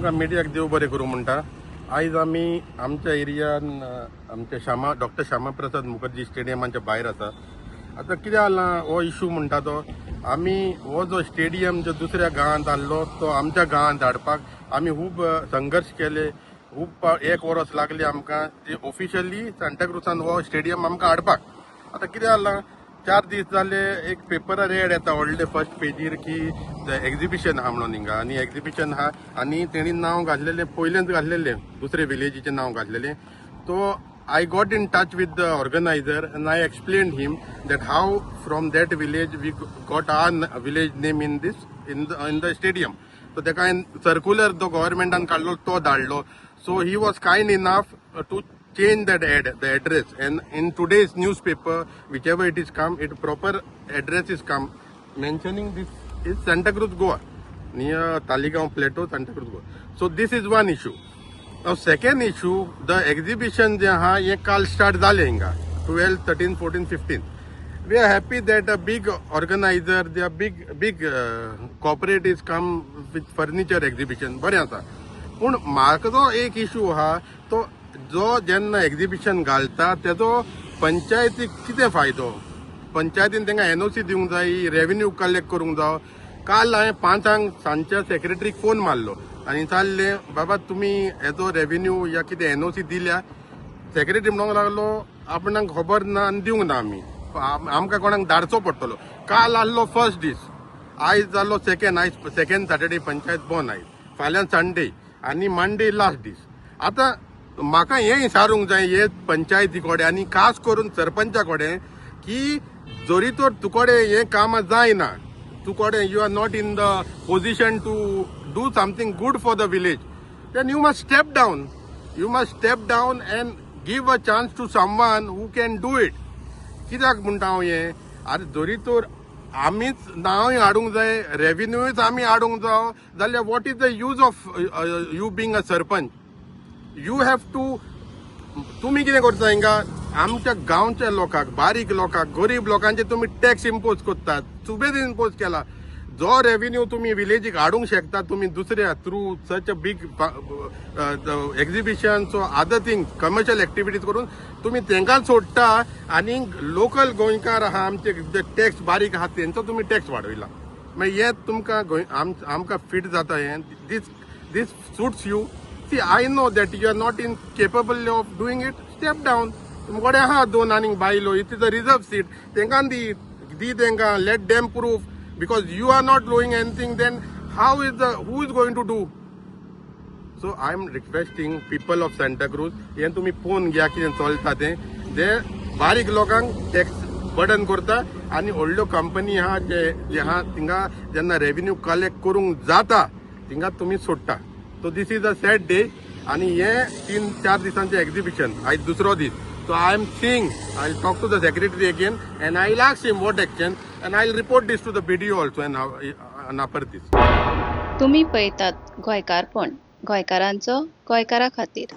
तुमकां मिडियाक देव बरें करूं म्हणटा. आयज आमी आमच्या एरियान आमच्या श्यामा डॉक्टर श्यामा प्रसाद मुखर्जी स्टेडियमाच्या भायर आसा. आतां कितें जालां, हो इशू म्हणटा तो आमी हो जो स्टेडियम जो दुसऱ्या गांवांत आहलो तो आमच्या गांवांत हाडपाक आमी खूब संघर्श केले. खूब एक वर्स लागले आमकां ते ऑफिशियली सांताक्रुजान हो स्टेडियम आमकां हाडपाक. आतां कितें जालां, 4 दीस जाले एक पेपरार एड येता व्हडले फर्स्ट पेजीर की एक्झिबिशन आहा म्हणून हिंगा आनी एक्झिबिशन आहा आनी तेणी नांव घातलेलें, पयलेंच घातलेलें, दुसरे विलेजीचें नांव घातलेलें. तो I got in touch with the organizer and I explain him that how from that village we got our village name in the stadium. So तेका हांवें सर्क्युलर तो गव्हर्मेंटान काडलो तो धाडलो. So he was kind enough to change that ad, the address, and in today's newspaper, whichever it is come, it proper address is come, mentioning this is Santa Cruz, Goa, near Taligaon Plateau, Santa Cruz, Goa. So this is one issue. Now second issue, the exhibition जे आहा हे काल start जालें हिंगा, 12, 13, 14, 15. We are happy that a big organizer, they are big big corporate is come with furniture exhibition. बरें आसा, पूण म्हाका जो एक इशू आहा, तो जो जेन्ना एक्झिबिशन घालता तेजो पंचायतीक कितें फायदो? पंचायतीन तांकां एनओसी दिवंक जाय, रेवेन्यू कलेक्ट करूंक जाय. काल हांवें 5 सांच्या सेक्रेटरीक फोन मारलो आनी विचारलें, बाबा, तुमी हेजो रेवेन्यू या कितें एनओसी दिल्या? सेक्रेटरी म्हणूंक लागलो, आपणाक खबर ना आनी दिवंक ना आमी, आमकां कोणाक धाडचो पडटलो. काल आहलो फर्स्ट दीस, आयज जालो सेकंड. आयज सेकंड सॅटर्डे, पंचायत बंद आयज. फाल्यां संडे आनी मंडे लास्ट दीस. आतां म्हाका हें विचारूंक जाय हे पंचायती कडेन आनी खास करून सरपंचा कडेन की जरी तर तुकडे हें कामां जायना, तुकडे you are not in the position to do something good for the village, then you must step down. You must step down and give a chance to someone who can do it. कित्याक म्हणटा हांव हें? आरे, जरी तर आमीच नांवूय हाडूंक जाय, रेवेन्यूच आमी हाडूंक जाव जाल्यार what is the use of you being a sarpanch? You have to, तुमी कितें करता हिंगा, आमच्या गांवच्या लोकांक, बारीक लोकांक, गरीब लोकांचे तुमी टॅक्स इम्पोज करतात. सुबेज इम्पोज केला. जो रेवेन्यू तुमी विलेजीक हाडूंक शकता तुमी दुसऱ्या through such a big exhibition, so other thing, commercial activities करून तुमी तांकां सोडटा आनी लोकल गोंयकार आहा आमचे, टॅक्स बारीक आहा तेंचो तुमी टॅक्स वाडयला. मागीर हें तुमकां गोंय आमकां फिट जाता हें? This suits you? See, I know that you are not in capable of doing it. Step down. तुमकडे आहा दोन आनीक बायलो. It is a reserve seat. तेंकां दी, दी तेंकां. Let them prove, because you are not doing anything, then how is the who is going to do? So I am requesting people of Santa Cruz, हें तुमी पळोवन घ्या कितें चलता तें. जे बारीक लोकांक टॅक्स बर्डन करता आनी व्हडल्यो कंपनी आहा, जे जे आहा थिंगा जेन्ना रेवेन्यू कलेक्ट करूंक जाता थिंगा तुमी सोडटा. So this is a sad day. आनी हे 3-4 दिसांचें एक्झिबिशन, आयज दुसरो दीस. So I am seeing, I talk to the secretary again and I will ask him what action, and I will report this to the BDO also and upper this. तुमी पळयतात गोंयकारपण, गोंयकारांचो गोंयकारा खातीर.